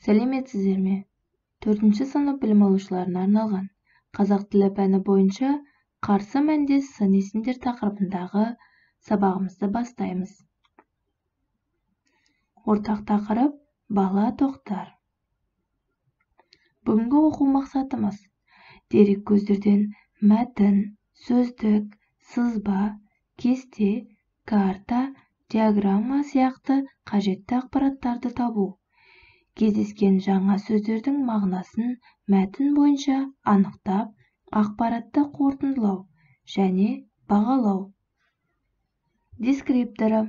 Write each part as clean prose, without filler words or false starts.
Сәлеметсіздер ме? 4-ші сынып білім алушыларына арналған қазақ тілі пәні бойынша қарсы мәндес сын есімдер тақырыбындағы сабағымызды бастаймыз. Ортақ тақырып бала Тоқтар. Бүгінгі оқу мақсатымыз дерек көздерден мәтін, сөздік, сызба, кесте, карта, диаграмма сияқты қажетті ақпараттарды табу. Кездескен жаңа сөздердің мағынасын мәтін бойынша анықтап, ақпаратты қорытындылау және бағалау. Дескрипторы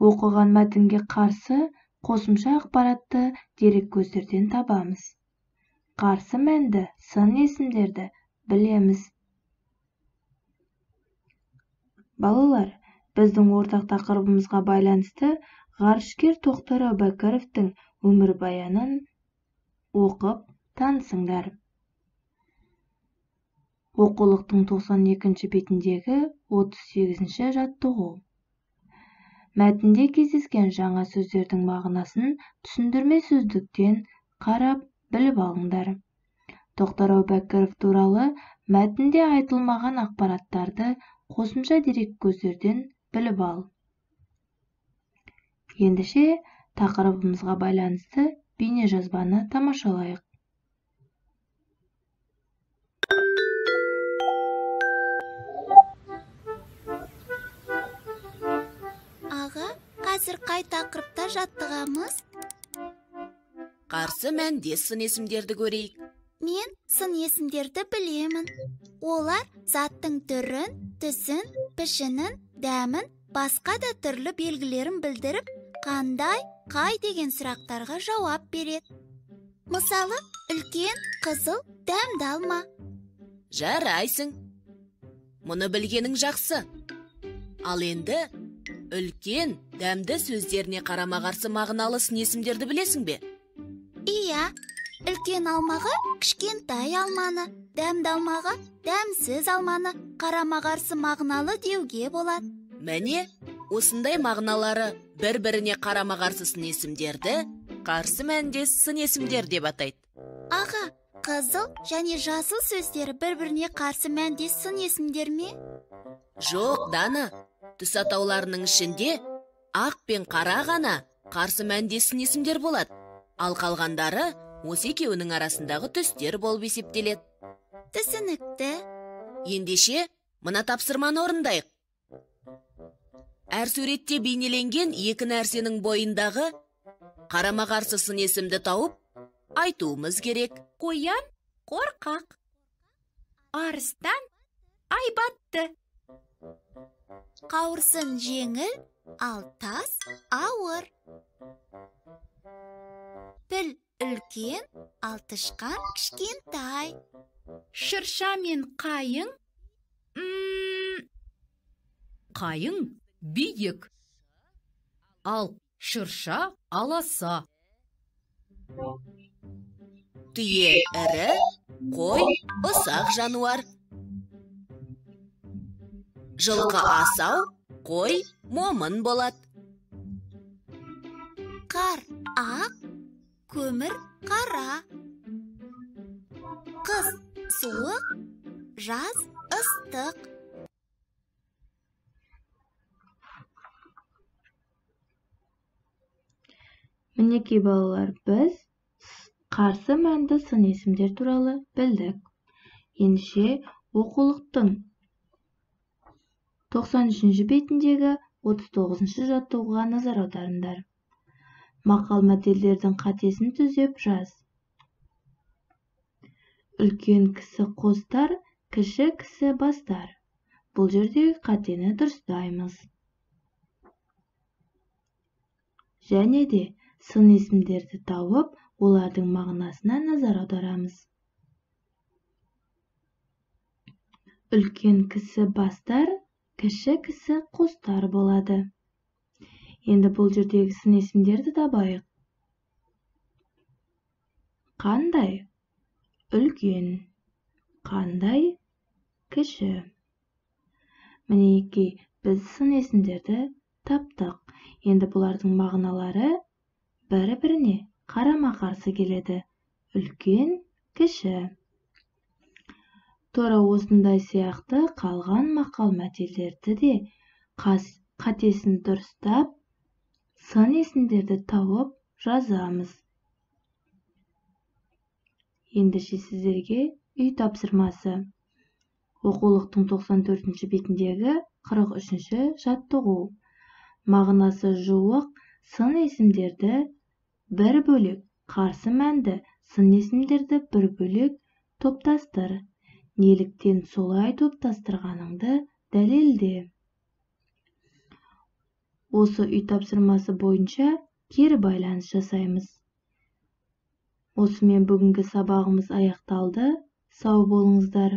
оқыған мәтінге қарсы қосымша ақпаратты дереккөздерден табамыз. Қарсы мәнді сын есімдерді білеміз. Балалар, біздің ортақ тақырыбымызға байланысты ғарышкер Тоқтар Әубәкіровтің өмірбаянын оқып танысыңдар. Оқулықтың 92-ші бетіндегі 38-ші жаттығу. Мәтінде кездескен жаңа сөздердің мағынасын түсіндірме сөздіктен қарап біліп алыңдар. Тоқтар Әубәкіров туралы мәтінде айтылмаған ақпараттарды қосымша дереккөздерден біліп ал. Ендеше тақырыбымызға байланысты бейнежазбаны тамашалайық. Аға, қазір қай тақырыпта жаттығамыз? Қарсы мәндес сын есімдерді көрейік. Мен сын есімдерді білемін. Олар заттың түрін, түсін, пішінін, дәмін, басқа да түрлі белгілерін білдіріп, қандай, қай деген сұрақтарға жауап береді. Мысалы, үлкен, қызыл, дәмді алма. Жарайсың. Мұны білгенің жақсы. Ал енді үлкен, дәмді сөздеріне қарама-қарсы мағыналы сын есімдерді білесің бе? Иә, үлкен алмаға кішкентай алманы, дәмді алмаға дәмсіз алманы қарама-қарсы мағыналы деуге болады. Міне, осындай мағыналары бір-біріне қарама-қарсы сын есімдерді қарсы мәндес сын есімдер деп атайды. Аға, қызыл және жасыл сөздері бір-біріне қарсы мәндес сын есімдер ме? Жоқ, Дана, түс атауларының ішінде ақ пен қара ғана қарсы мәндес сын есімдер болады. Ал қалғандары осы екеуінің арасындағы түстер болып есептеледі. Түсінікті. Ендеше, мына тапсырманы орындайық. Әр суретте бейнеленген екі нәрсенің бойындағы қарама-қарсы сын есімді тауып, айтуымыз керек. Қоян қорқақ, арыстан айбатты. Қауырсын жеңіл, ал тас ауыр. Піл үлкен, ал тышқан кішкентай. Шырша мен қайың, қайың биік, ал шырша аласа. Түйе ірі, қой ұсақ жануар. Жылқы асау, қой момын болады. Қар ақ, көмір қара. Қыс суық, жаз ыстық. Мінекей балалар, біз қарсы мәнді сын есімдер туралы білдік. Ендеше оқулықтың 93-ші бетіндегі 39-шы жаттығуға назар аударыңдар. Мақал мәтелдердің қатесін түзеп жаз. Үлкен кісі қостар, кіші кісі бастар. Бұл жердегі қатені дұрыстаймыз. Және де сын есімдерді тауып, олардың мағынасына назар аударамыз. Үлкен кісі бастар, кіші кісі қостар болады. Енді бұл жердегі сын есімдерді табайық. Қандай? Үлкен. Қандай? Кіші. Мінекей, біз сын есімдерді таптық. Енді бұлардың мағыналары бір-біріне Қарама-қарсы келеді. Үлкен, кіші. Тура осындай сияқты қалған мақал-мәтелдерді де қатесін дұрыстап, сын есімдерді тауып жазамыз. Ендеше сіздерге үй тапсырмасы. Оқулықтың 94-ші бетіндегі 43-ші жаттығу. Мағынасы жуық сын есімдерді бір бөлек, қарсы мәнді сын есімдерді бір бөлек топтастыр. Неліктен солай топтастырғаныңды дәлелде. Осы үй тапсырмасы бойынша кері байланыс жасаймыз. Осымен бүгінгі сабағымыз аяқталды. Сау болыңыздар.